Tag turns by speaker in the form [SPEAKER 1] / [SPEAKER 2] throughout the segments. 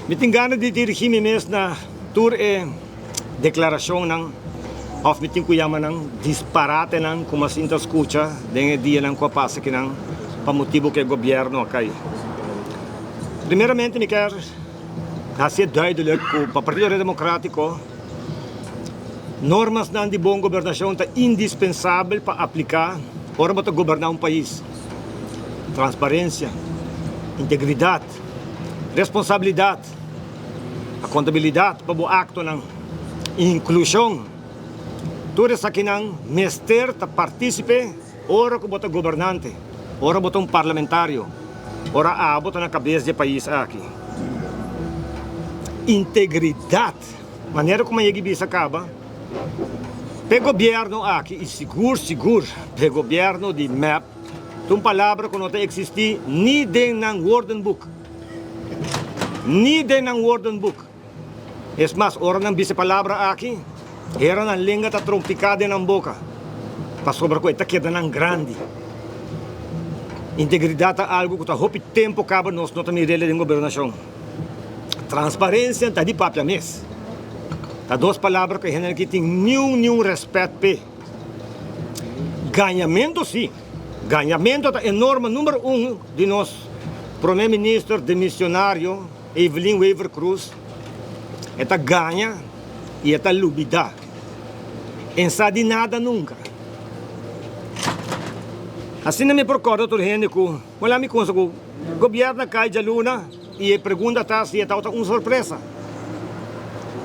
[SPEAKER 1] Mi tin gana di dirigí mi mes na tur e deklarashonnan òf mi tin ku yama nan disparatenan ku mi a sinta skucha den e dianan ku a pasa akinan pa motibu ku e gobièrnu a kai. Primeramente mi kier hasié duidelik ku pa Partido Red Demokratiko normasnan di bon gobernashon ta indispensabel pa apliká ora bo ta goberná un pais. Transparensia, integridat, responsabilidat, akontabilidat pa bo aktonan, inklushon, tur esakinan mester ta partísipe ora ku bo ta gobernante, ora bo ta un parlamentario, ora abo ta na kabes di e pais aki. Integridat, manera ku mi a yega bisa kaba, p'e gobièrnu aki i sigur sigur p'e gobièrnu di mep, Ta un palabra ku no ta eksistí ni den nan woordenboek. Ni den nan woordenboek. Es mas, ora nan bisa e palabra aki, hera nan lenga ta trompiká den nan boka, pasobra ku e ta keda nan grandi. Integridat ta algu ku ta hopi tempu kaba nos no ta mir'el den gobernashon. Transparensia ta di papia mes. Ta dos palabra ku e hende aki tin niun niun rèspèt p'e. Gañamento si. Gañamento ta e norma numero un di nos Prome Minister demisionario Evelyn Wever Croes. E ta gaña y e ta lubida. En sa di nada nunca. Asina mi por corda tur hende cu wala mi consa cu Gobierno a cay djaluna y e pregunta ta si e tabata un sorpresa.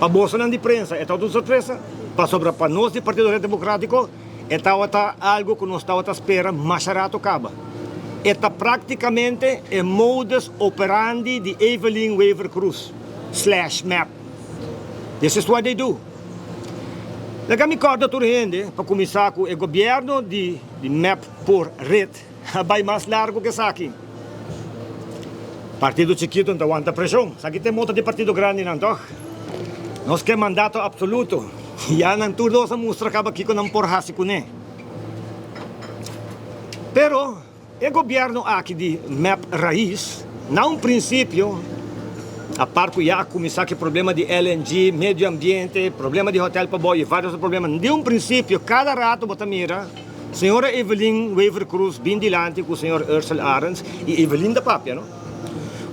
[SPEAKER 1] Pa bosonan di prensa e tabata un sorpresa, pasobra pa nos di Partido Red Democratico e tabata algo cu nos tabata spera masha rato caba. E ta practicamente e modus operandi di Evelyn Wever-Croes slash mep. This is what they do. Laga mi corda tur hende pa cuminsa cu e gobierno di mep por red. A bai mas largu ku esaki. Partido chikitu no ta wanta preshon. Esaki ta e moto di partido grandinan, tòg? Nos ke mandato apsoluto. Ya nan tur dos a mustra kaba kiko nan por hasi kuné. Pero e gobièrnu aki di mep Rais, na un prinsipio, apart ku ya a kuminsá ku e problema di LNG, medio ambiente, problema di hotèl Pabou i vários otro problema, di un prinsipio kada rato bo ta mira, Señora Evelyn Wever Croes bin dilanti cu señor Ursel Arends y Evelyn ta papia no.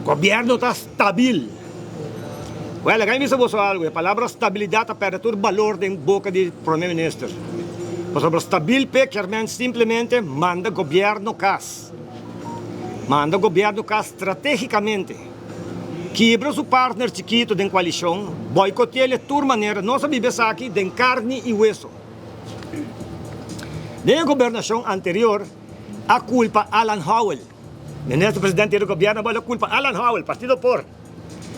[SPEAKER 1] Gobierno ta stabil. Well, laga mi bisa boso algo, e palabra stabilidad a perde tur balor den boca di Prome Minister. Pasobra stabil p'e kier men simplemente manda gobierno cas. Manda gobierno cas strategicamente. Kibra su partner chikito den coalicion, boicote'le tur manera, nos a biba esaki den carni y hueso. Den e gobernashon anterior a kulpa Alan Howell. Minister presidente di gobierno a kulpa Alan Howell, partido por.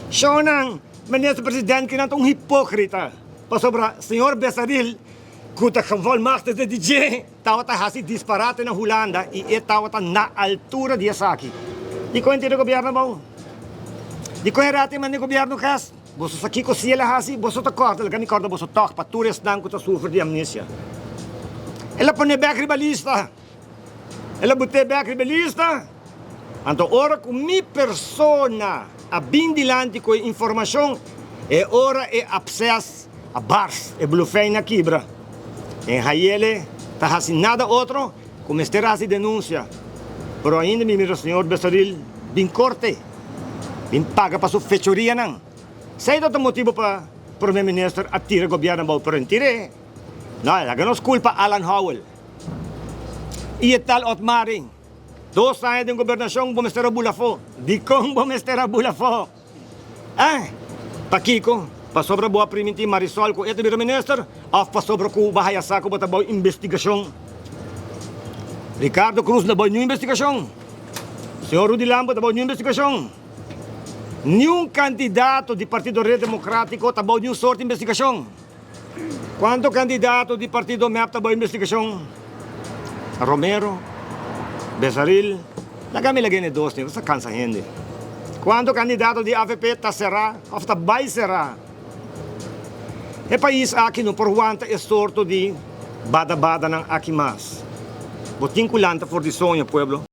[SPEAKER 1] Shownan, minister presidente kinan ta un hipokrita, pasobra señor Besaril ku ta gevolmachtigde di dje tabata hasi disparate na Hulanda i e tabata na altura di esaki. Dikon e tira gobierno abou? Dikon e rata e manda e gobierno kas? Boso sa kiko si el a hasi? Boso ta kòrda? Laga mi kòrda boso tòg pa tur esnan ku ta sufri di amnesia. El a pon'é bèk riba lista. El a but'é bèk riba e lista. Anto ora ku mi persona a bin dilanti ku e informashon, e ora e apses a bars, e blufein a kibra. En Hayele ta hasi nada otro ku mester hasi denunsia. Pero ainda mi mira señor Besaril bin korte. Bin paga pa su fechorianan. Esei ta ta motibu pa Prome Minister a tira gobierno abou, pero en tir'é. No, laga nos culpa Alan Howell y e tal Otmar-ing. Dos aña den gobernacion bo mester a bula afó. Dicon bo mester a bula afó? Eh? Pakico? Pasobra bo a priminti Marisol cu e ta bira minister of pasobra cu bo a haya sa cu bo ta bou investigacion? Ricardo Croes no bou niun investigacion. Señor Rudy Lampe ta bou niun investigashon. Niun kandidato di Partido Red Demokratiko ta bou niun sort di investigashon. Kuantu kandidato di Partido mep ta bou investigashon? Romero, Besaril, laga mi laga e dos ni, ta kansa hende. Kuantu kandidato di avp ta será òf ta bai será? E pais aki no por wanta e sorto di bada-badanan aki mas. Bo tin ku lanta for di soño, pueblo.